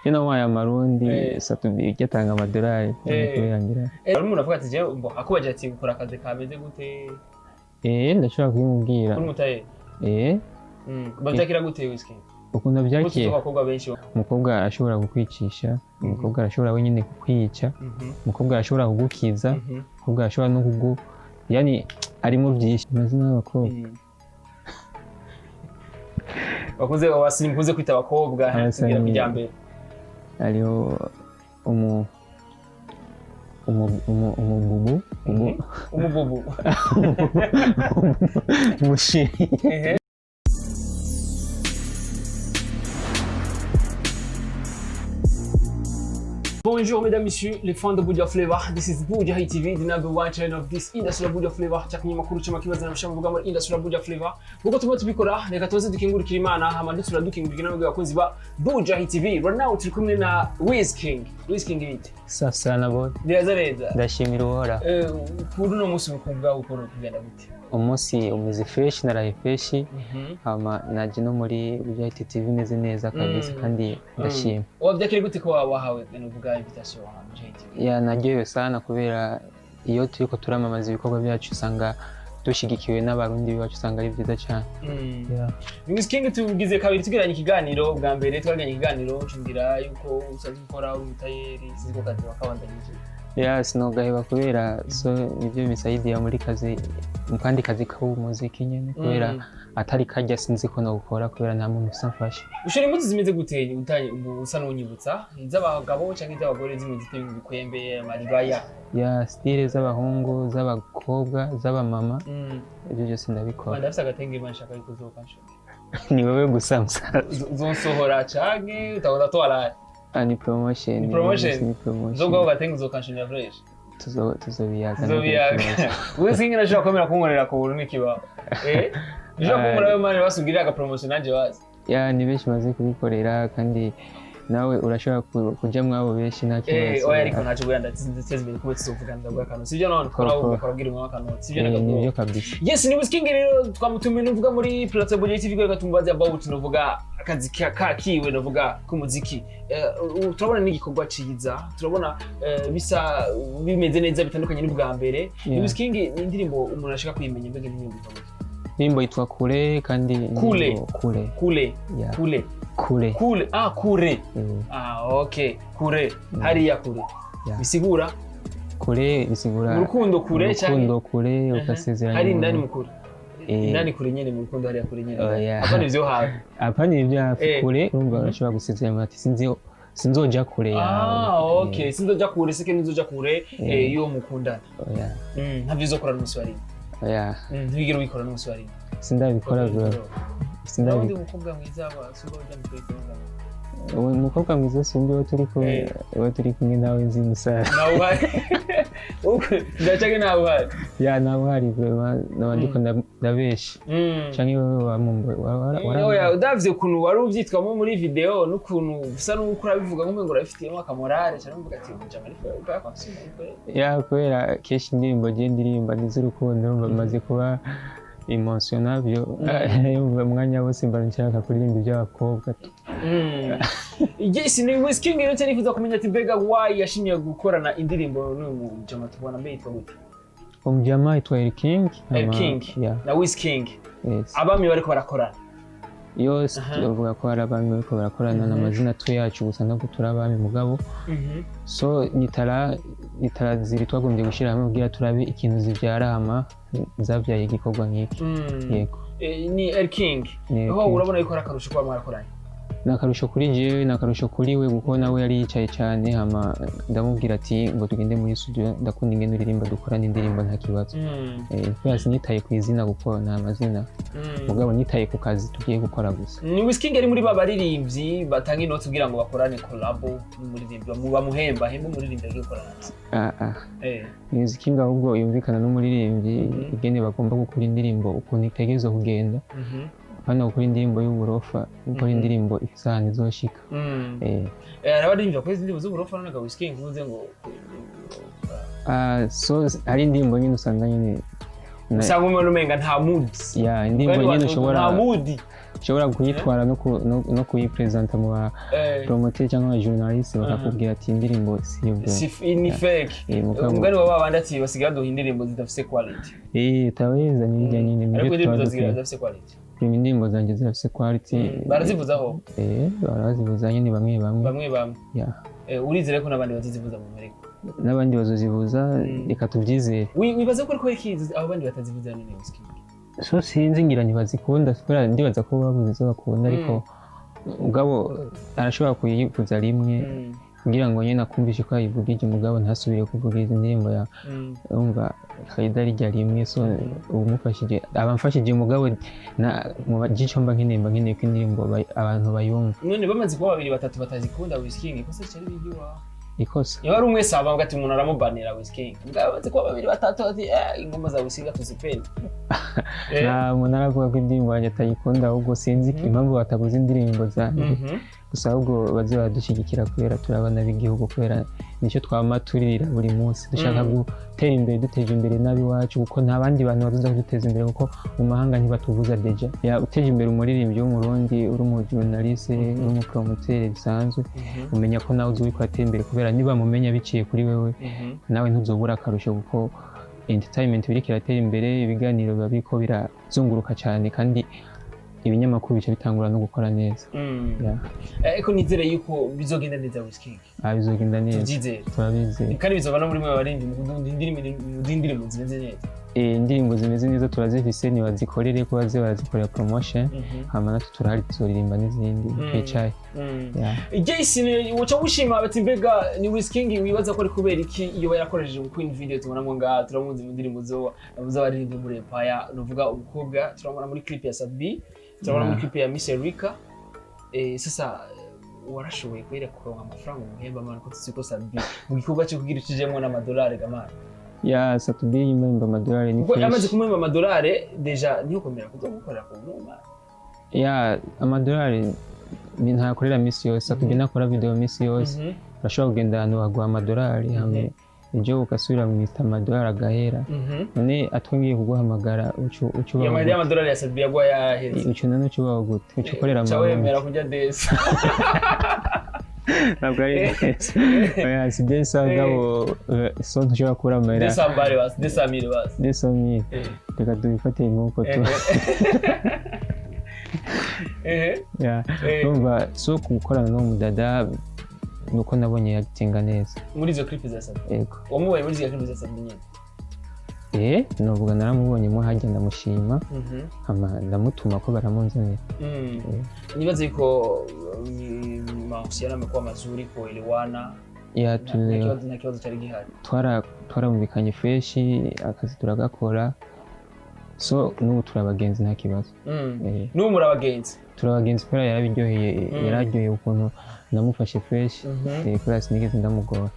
Je namuhaye amarundi, Satubi atanga amadolari kubera ngira. Hari umuntu avuga ati jewe mbo akubaje ati ukora akazi kameze gute? Ndashobora kubimubwira. Uri umutayeri? Eh. Bavyakira gute, Wizking? Ukuntu avyakira? Abakobwa benshi. Umukobwa arashobora kukwicisha, umukobwa arashobora wenyine kukwica, umukobwa arashobora kugukiza, umukobwa arashobora no kugu, yani arimo byinshi. Amazina y'abakobwa? Bakunze, abasirimu kunze kwita abakobwa. Abasirimu. Tugira kijambere. Hariho umu umu umu umububu umu Umububu. Umushiri. Bonjour mesdames, messieurs, les fans de Buja Flavor. This is Buja Hit TV, the number one channel of this industry of Buja Flavor. Cyakinyamakuru cy'amakibazo na mushamu muri industry of Buja Flavor. Nkuko tuma tubikora, reka tuze dukingurikira Imana, hama dutsura dukingurikira n'abagabo bakunzi ba Buja Hit TV. Right now turi kumwe na Wiz King. Wiz King, bite? Safi sana bo. Biraza neza. Ndashimira Uhoraho. Kuri uno munsi ubukungu ukora kugenda gute? Umunsi umeze fresh, naraye fresh, hama naje no muri Buja Hit TV meze neza kabisa kandi ndashima. Wabyakira gute ko wahawe nuvuga invitation wa Buja Hit TV? Ya, naryohewe sana kubera iyo turiko turamamaza ibikorwa byacu usanga dushigikiwe n'Abarundi bacu, usanga ari byiza cyane. Yeah. Wiz King, tugize kabiri tugiranye ikiganiro. Bwa mbere twagiranye ikiganiro ucumbwira yuko usanzwe ukora uri umutayeri, sinzi ko kazi wakabandanyije. Ya, sinogaheba kubera so nibyo bisaidiya muri kazi, mu kandi kazi k'umuziki nyene, kubera atari kajya sinzi ko nogukora kubera nta muntu usa mfasha. Ushora impuzu zimeze gute? Utanye ubu usa n'unyibutsa, iz'abagabo cyangwa iz'abagore, zimwe ziteye ibikwembe, amaribaya? Ya, style z'abahungu, z'abakobwa, z'abamama, ibyo byose ndabikora. Ndafise agatenge imana nshaka yuko uzoka nshora. Ni wewe gusa, musaza. Uzonsohora canke utakoza twaraye? Ah, ni promotion. Ni promotion? Ni promotion. Uzoguha agatenge, uzokanshorera fresh. Tuzobiyaga. Tuzobiyaga. Wiz King arashobora kwemera kunkorera ku buntu n'ikibaho? Ushobora kunkorera ayo mani basubwirira aga promotion nanje bazi. Ya, ni benshi bazi kubikorera kandi nawe urashobora kuja mwabo benshi nta kibazo. Oya, ariko ntacyo buriya ndateza imbere kuba tuzovugana, ndaguha akantu, sibyo none? Ko, nawe ko. ukabwira umwe akantu, sibyo? Nibyo kabisa. Yes, ni Wiz King rero twamutumiye nuvuga muri Plateau Buja TV reka tumubaze about nuvuga akazi kakiwe nuvuga k'umuziki. Turabona n'igikorwa ciza, turabona bisa bimeze neza bitandukanye n'ubwa mbere. Ni Wiz King, ni indirimbo umuntu ashaka kuyimenya, mbega indirimbo yitwa gute? Indirimbo yitwa Kure kandi Kure. indirimbo Kure. Kure? Ya. Kure? Kure. Kure, ah, kure. Ah, okay, kure hariya kure. Bisigura? Kure bisigura mu rukundo kure cyane. Urukundo kure, ukasezeranya Hari indani umuntu. mu kure. Indani kure nyene, mu rukundo hariya kure nyene. Oh, yeah. Apana ivyo hafi. Apana ibyo hafi. Kure, urumva urashobora gusezeranya ati sinzi sinzoja kure yawe. Ah, okay, sinzoja kure sike ninzoja kure iyo mukundana. Oya. Ntavyo uzokora n'umunsi wa rimwe? Oya. Ntibigera ubikora n'umunsi wa rimwe? Sindabikora bro. Nawundi Sindabikora. mukobwa mwiza wasumba ujya mu kure? Uwo mukobwa mwiza sumbi uwo turi kumwe, uwo turi kumwe nawe nzi, musaza. Nawe uhari, ndacage nawe uhari. Ya, nawe uhari vraiment, naba ndiko ndabesha canke wewe wamumbo Oya, udavye ukuntu wari uvyitwamo muri video n'ukuntu usa n'uko urabivuga nk'umengo urabifitiyemo akamorale cyane, uvuga ati mujama ariko Ya, kubera kenshi indirimbo je ndirimba ni iz'urukundo, urumva maze kuba emotion navyo, yumva umwanya wose mba nshaka kuririmba iby'abakobwa. Yes, ni Wiz King rero nifuza kumenya ati mbega why yashimye gukorana indirimbo n'uyu mujama tubona, mbe yitwa gute? Umujama yitwa El King. El King? Yeah. Na Wiz King? Yes. Abami bariko barakorana. Yose tuvuga ko hari abami bariko barakorana n'amazina tu yacu gusa, ntabwo turi abami mugabo. So nitara ziri twagombye gushyira hamwe kugira turabe ikintu zibyara, hama zabyaye igikorwa nk'iki. Yego. Ni El King? Ni El Aho King. urabona yuko ari akarusho kuba mwarakoranye? Ni akarusho kuri jewe, ni akarusho kuri we, kuko nawe yari yicaye cyane, hama ndamubwira ati ngo tugende muri studio, ndakunda ingene uririmba, dukorane indirimbo nta kibazo. Kubera sinitaye ku izina kuko nta mazina, mugabo nitaye ku kazi tugiye gukora gusa. Ni Wiz King ari muri ba baririmbyi batanga inoti kugira ngo bakorane collabo n'umuririmbyi, bamuhemba, hemba umuririmbyi agiye gukorana nawe? Ah, ah. Music King ahubwo yumvikana n'umuririmbyi ingene bagomba gukora indirimbo, ukuntu itegerezwa kugenda, hano gukora indirimbo y'uburofa, gukora indirimbo ifise ahantu izoshika. Hari abaririmbyi bakora indirimbo z'uburofa none ga Wiz King uvuze ngo Ah, so hari indirimbo nyine usanga nyine usanga umuntu umenga nta mood. Ya, indirimbo nyine ushobora Nta mood. Ushobora kuyitwara no kuyipresenta mu ba promoteur cyangwa aba journaliste, bakakubwira ati indirimbo si yo bro. Si, ni fake. Mugabo Umugani wa babandi ati basigaye baduha indirimbo zidafise quality. Taweza ni bijya nyine Ariko nibyo indirimbo tuba zisigaye dukwiye. zidafise quality. Indirimbo zanjye zirafise quality. Barazivuzaho? Barazivuza nyine bamwe bamwe. Bamwe bamwe. Yeah. Urizere ko n'abandi bazozivuza mu Amerika? N'abandi bazozivuza, reka tubyizere. Wibaza ko ariko iki abo bandi batazivuza none, Wizking? So sinzi, ngira ntibazikunda kubera ndibaza ko babuze izo bakunda, ariko mugabo arashobora kuyivuza rimwe kugira ngo nyine akumvishe ko yayivugije, umugabo ntasubire kuvuga izi ndirimbo ya umva fayida rijya rimwe. So umufashije aba amfashije, umugabo na mu gico mba nkeneye ko indirimbo abantu bayumva. None bamaze kuba babiri batatu batazikunda, Wizking, ikosa cyari bigi wawe? Ikosa? Niba ari umwe saba ati umuntu aramubanira Wizking, mugabo bamaze kuba babiri batatu ati ingoma za Wizking tuzipenda. Nta muntu aravuga ko indirimbo yanjye atayikunda, ahubwo sinzi impamvu bataguze indirimbo zanjye. Gusa ahubwo baze baradushyigikira kubera turi abana b'igihugu, kubera nicyo twama turirira buri munsi, dushaka gutera imbere duteje imbere n'ab'iwacu, kuko nta bandi bantu bazoza kuduteza imbere, kuko mu mahanga ntibatuvuza déjà. Ya, uteje imbere umuririmbyi w'Umurundi, uri umu journaliste, uri umu promoteur bisanzwe, umenya ko nawe uzi uriko uratera imbere, kubera niba mumenya biciye kuri wewe, nawe ntuzobura akarusho, kuko entertainment biriko iratera imbere, ibiganiro biba biriko birazunguruka cyane, kandi ibinyamakuru bica bitangura no gukora neza. Yeah. Ariko nizere yuko bizogenda neza, Wizking. Bizogenda neza. Tubyizere. Turabizeye. Kandi bizova no muri mwe barindi mu ndirimbo zimeze neza. Indirimbo zimeze neza turazifise, nibazikorere ko baze barazikorera promotion, hama natwe turahari tuzoririmba n'izindi twicaye. Yeah. Jason, uca wushima bati mbega ni Wizking, wibaza ko ari kubera iki iyo yarakoresheje mu Queen Video tubonamo ngaha, turamuzi mu ndirimbo zo z'abaririmbyi muri Empire, nuvuga umukobwa turamubona muri clip ya Sabi, turabona muri clip ya Miss Erika. Sasa warashoboye kubera kuronka amafaranga umuhemba man, ko tuzi ko Sabi mu gikorwa cyo kugira ukijemwo n'amadolari gamana? Ya, Satubi yimba amadolari ni Kuko amaze fresh. kumuhemba amadolari déjà niyo komera kuzogukorera ku mwuma. Ya, amadolari ni ntakorera misi yose. Satubi ntakora video misi yose. Urashobora kugenda ahantu baguha amadolari, hamwe ejo ugasubira mu mita amadolari agahera. None atwongeye kuguhamagara ucu ucu Iyo ubaho mahera gute? y'amadolari ya Sabi yaguha yaheze. Ucu none ucu ubaho gute? Ucu ukorera Uca amarundi? wemera kurya desa? Ntabwo ari desa, oya, si desa gabo. So ntushobora kubura amahera. Desa mbare basi, desa mille basi. Desa mille. Reka tubifate nk'uko tu Ya, urumva, so gukorana n'uwo mudada ni uko nabonye yagitinga neza. Muri izo clip za Sabi? Yego. Wamubonye muri izo clip za Sabi nyine? Novuga naramubonye mo hajya, ndamushima, hama ndamutuma ko baramunzanira. Nibaze yuko mahusiano amekuwa mazuri, kuelewana? Ya. Nta kibazo cyari gihari? Twarumvikanye fresh, akazi turagakora, so n'ubu turi abagenzi, nta kibazo. N'ubu muri abagenzi? Turi abagenzi kubera yarabiryoheye, yararyoheye ukuntu namufashe fresh. Kubera sinigeze ndamugora.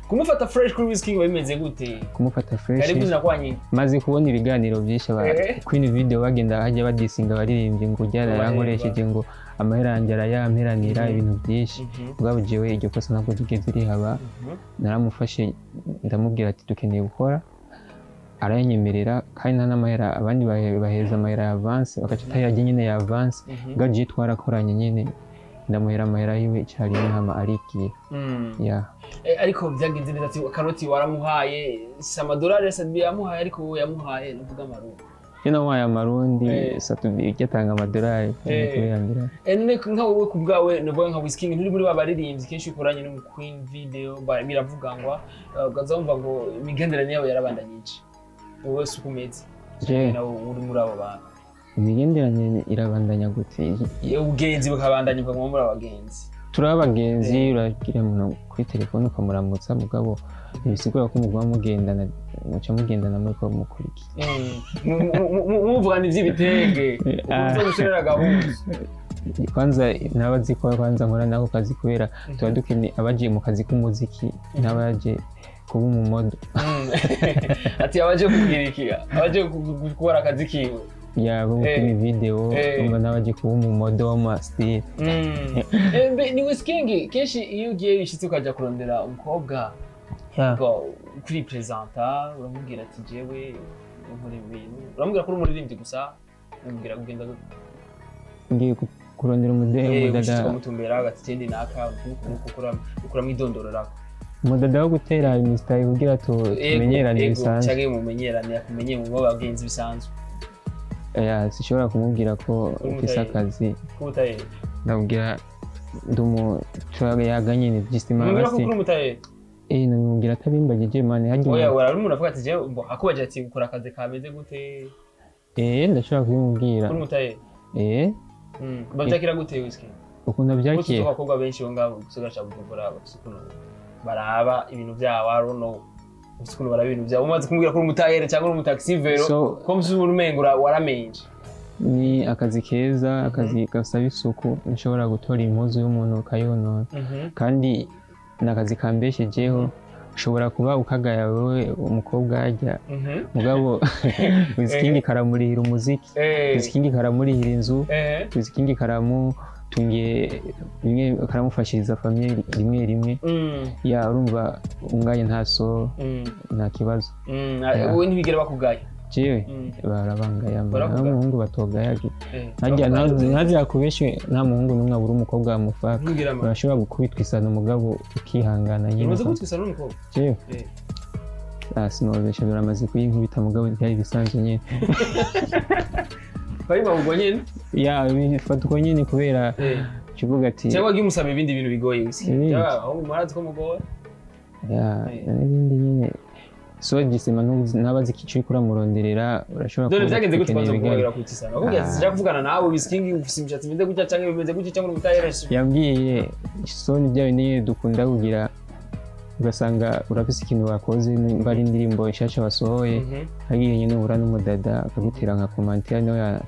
Kumufata fresh kuri Wizking biba bimeze gute? Kumufata fresh? Karibu na kwa nyina. Maze kubona ibiganiro byinshi aba Queen Video bagenda hajya badisinga abaririmbyi ngo ujya yarankoresheje, ngo amahera yanjye arayamperanira, ibintu byinshi. Ubwabo jewe iryo kosa ntabwo rigeze rihaba. Naramufashe ndamubwira ati dukeneye gukora, arayanyemerera, kandi nta n'amahera abandi bahereza amahera ya avance, bagaca atayarya nyine ya avance. Ubwo jewe twarakoranye nyine, ndamuhera amahera yiwe icyarimwe, hama arigiye. Ya. Ariko byagenze neza ati karoti waramuhaye, si amadolari ya Sabi yamuhaye, ariko wowe yamuhaye nuvuga amarundi. Iyo namuhaye amarundi. Satubi atanga amadolari kubera ngira. None nka wowe ku bwawe, nuvuga nka Wizking, nturi muri ba baririmbyi kenshi ukoranye no mu Queen Video biravugangwa, ukaza wumva ngo imigenderanire yabo yarabandanyije, wowe si uko umeze? Je? Nawe uri muri abo bantu? Imigenderanire irabandanya gute? Iyo ubugenzi bukabandanya, ukaguma muri abagenzi. Turi abagenzi, uragira umuntu kuri telefone ukamuramutsa, mugabo ntibisigura ko muguma mugendana, muca mugendana muri ko mukora iki? Muvugana ivy'ibitenge? Ukunze gushorera gahuzu? Kwanza ntabazi ko kwanza nkora nako kazi, kubera tuba dukeneye abagiye mu kazi k'umuziki n'abaje kuba umumodo. Ati abaje kugira iki? Abaje gukora akazi kiwe. Yaba gukina video. Urumva, n'abaje kuba umumodo w'amasitile. Mbe, ni Wizking, kenshi iyo ugiye bishitse ukajya kurondera umukobwa, ubwo kuri presenta uramubwira ati jewe nkora ibintu, uramubwira ko uri umuririmbyi gusa, uramubwira kugenda gute? Ngiye kurondera Ushitse umudada. Ukamutumbera agati tendi naka ukuramo idondororako. Umudada wo gutera imisitayi kugira tumenyerane bisanzwe? Canke mumenyerane, akumenye mu bagenzi bisanzwe. Oya, sinshobora kumubwira ko Uri mfise umutayeri. akazi. Ko umutayeri. Ndamubwira ndumu turayaga nyene justement. Mubwira ko Basi uri umutayeri. Eh, namubwira atabimbagije man, harya Oya, wari umuntu avuga ati jewe bo akubaje ati ukora akazi kameze gute? Eh, ndashobora kubimubwira. Uri umutayeri. Eh. Bavyakira gute, Wizzy? Ukuntu Kuko avyakira? Abakobwa benshi bo ngaho mu gisagara ca Bujumbura bafise ukuntu baraba ibintu vyabo, I don't know, bafise ukuntu baraba ibintu vyabo. Umaze kumubwira ko uri umutayeri cyangwa uri umutaxi-vélo, So ko musi umengo waramenje. Ni akazi keza, akazi gasaba isuku. Nshobora gutora impuzu y'umuntu ukayonona, kandi ni akazi kambeshejeho. Ushobora kuba ukagaya wowe umukobwa ajya, mugabo Wizking karamurihira umuziki, Wizking karamurihira inzu, Wizking karamutungiye bimwe, karamufashiriza famille rimwe rimwe. Ya, urumva ungaye nta so nta kibazo. Yeah. Wowe ntibigera bakugaya? Jewe barabangaya. Barakugaya? Nta muhungu batogayage. Harya Bakugaya. Ntazakubeshe, nta muhungu n'umwe abura umukobwa wamufaka. Ntugire ama Urashobora gukubitwa isano mugabo ukihangana nyine. Umaze gutwisa n'umukobwa? Jewe? Ah, sinobesha, biramaze kuyinkubita, mugabo byari bisanzwe nyine. Barima ubwo nyene? Ya, bifatwa nyine kubera kivuga ati Cyangwa wagiye umusaba ibindi bintu bigoye, Wizzy? Ibindi? Cyangwa ahubwo murazi ko mugoye. Ya, Eh. n'ibindi nyine. So gisema ntabazi ko icyo uriko uramuronderera, urashobora Dore kuvuga byagenze ati gute kwanza ukeneye kumubwira ku isano? Akubwira ati Ah. sinshaka kuvugana nawe, Wizking, ufise imishatsi imeze gutya cyangwa bimeze gutya cyangwa uri umutayeri? Yambwiye so ni bya bindi nyine dukunda kugira, ugasanga urafise ikintu wakoze, nimba ari indirimbo nshasha wasohoye, hari igihe nyine uhura n'umudada akagutera nka commentaire, niyo ya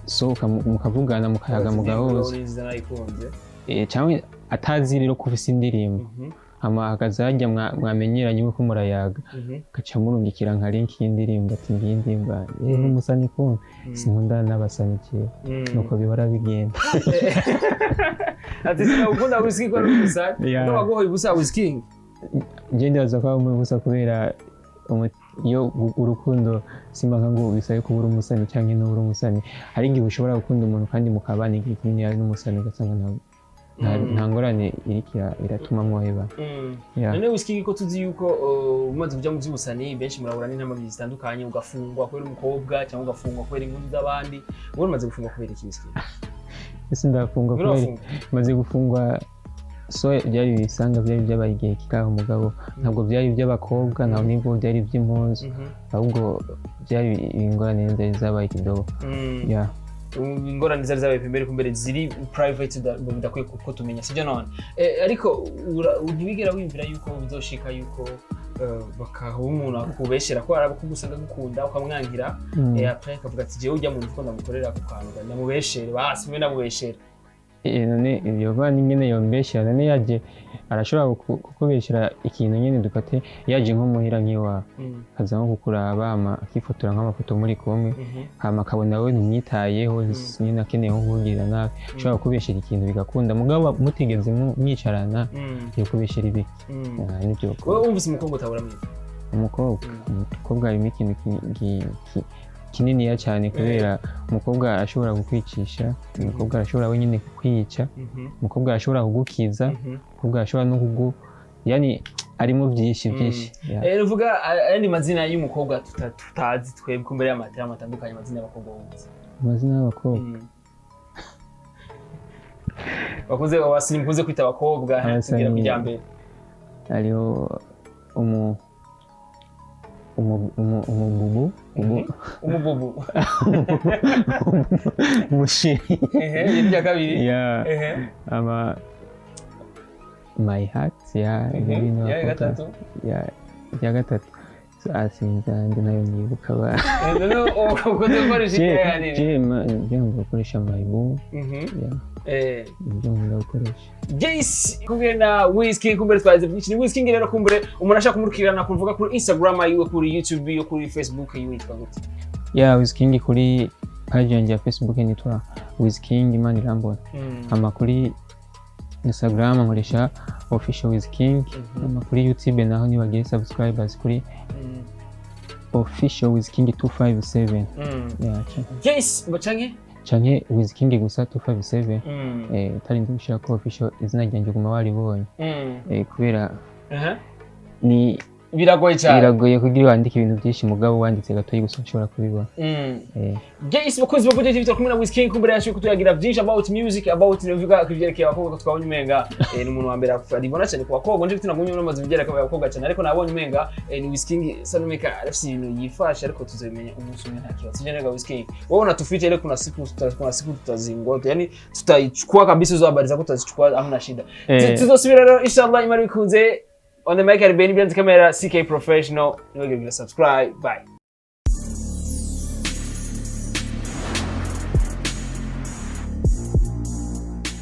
so mukavugana, mukayaga, mugahuza. Nziza nayikunze. Eh, cyangwa atazi rero ko ufise indirimbo, hama akazajya mwamenyeranye uko murayaga, agaca murungikira nka link y'indirimbo ati ngiyi indirimbo yanjye. Eh, n'umusani kumwe sinkundana n'abasani kera, nuko bihora bigenda. Ati sinagukunda, Wizking, ko ari umusani. Yeah. Ndo baguhoye ubusa, Wizking? Njye ndibaza ko ari ubusa kubera iyo urukundo simba ngo bisabe kuba uri umusani cyangwa ntubura umusani. Hari igihe ushobora gukunda umuntu kandi mukabana igihe kinini ari n'umusani, ugasanga nta ngorane iriko iratuma mwoheba. Yeah. None Wizking, ko tuzi yuko umaze kuja mu vy'ubusani benshi murahura n'intambamyi zitandukanye, ugafungwa kubera umukobwa cyangwa ugafungwa kubera inkuru z'abandi, wowe umaze gufungwa kubera iki, Wizking? Ese ndafungwa Uri kubera wafungwa? Maze gufungwa, so byari ibisanga byari byabaye igihe kikaho, mugabo ntabwo byari iby'abakobwa, ntabwo nibwo byari iby'impuzu, ahubwo byari ingorane zari zabaye kidogo. Yeah. Ingorane zari zabaye pembere kumbere ziri private bidakwiye ko tumenya, sibyo? None ariko ntibigera wiyumvira yuko bizoshika yuko bakaha umuntu akubeshera ko arabakugusanga agukunda ukamwangira, après akavuga ati jewe ujya muntu ko ndamukorera ako kantu ndamubeshere, basi mwe ndamubeshere? Eh, none ibyo va n'ingene yombeshera? None yaje arashobora kukubeshyera ikintu nyine, dufate yaje nko muhira nk'iwawe, akaza nko kukuraba, hama akifotora nk'amafoto muri kumwe, hama akabona wowe ntumwitayeho nyine, akeneye nko kukugirira nabi, ashobora kukubeshyera ikintu bigakunda, mugabo mutigeze mwicarana, yo kubeshyera ibiki? Ah, nibyo. Wowe wumvise umukobwa utabura mwiza? Umukobwa, umukobwa harimo ikintu kininiya cyane, kubera umukobwa arashobora kukwicisha, umukobwa arashobora wenyine kukwica, umukobwa arashobora kugukiza, umukobwa arashobora no kugu, yani arimo byinshi byinshi. Yeah. Nuvuga ayandi mazina y'umukobwa tutazi twebwe kumbere y'amatara atandukanye, amazina y'abakobwa wumvise? Amazina y'abakobwa? Bakunze, abasirimu mukunze kwita abakobwa. Abasirimu. Tubwira kujya mbere. Hariho umububu ubu. Umububu. Umusheri. Ehe, irya kabiri. Yeah. Ama my heart, yeah. Ibintu Ya bakobwa. gatatu. Yeah, irya gatatu. So, sinzi andi nayo nibuka ba. Noneho ukunze gukoresha ikiganiro? Je nkunda gukoresha my boo. Yeah, nibyo nkunda gukoresha. Jace kumwe na Wizking, kumbere twaze byinshi ni Wizking. Rero kumbere umuntu ashaka kumurikirana, kuvuga kuri Instagram yiwe, kuri YouTube yiwe, kuri Facebook yiwe, yitwa gute? Yeah, Wizking kuri page yanjye ya Facebook nitwa Wizking Imanirambona. Ama kuri Instagram nkoresha official Wizking. Ama kuri YouTube naho nibagiye subscribers kuri official Wizking 257. Yeah, Jace bacanke. Canke Wizking gusa 257, utarinze gushirako official, izina ryanjye uguma waribonye. Kubera ni Biragoye cyane. Biragoye kugira wandike ibintu byinshi, mugabo wanditse gatoyi gusa ushobora kubibona. Guys, bakunzi ba Buja TV, turi kumwe na Wizking. Kumbere yacu kutuyagira byinshi about music, about nivuga kuvyerekeye abakobwa, ko twabonye umenga ni umuntu wa mbere aribona cyane ku bakobwa. Nje bitina gumye namaze ibyerekeye abakobwa cyane, ariko nabonye umenga ni Wizking sa numeka arafise ibintu yifashe, ariko tuzabimenya umunsi umwe, nta kibazo. Sije nega Wizking, wewe unatuficha ile, kuna siku tutazingua, yani tutaichukua kabisa hizo habari zako tutazichukua, hamna shida. Tuzosubira rero inshallah Imana bikunze. On the mic ari Benny, behind the camera CK Professional. Niwege subscribe. Bye.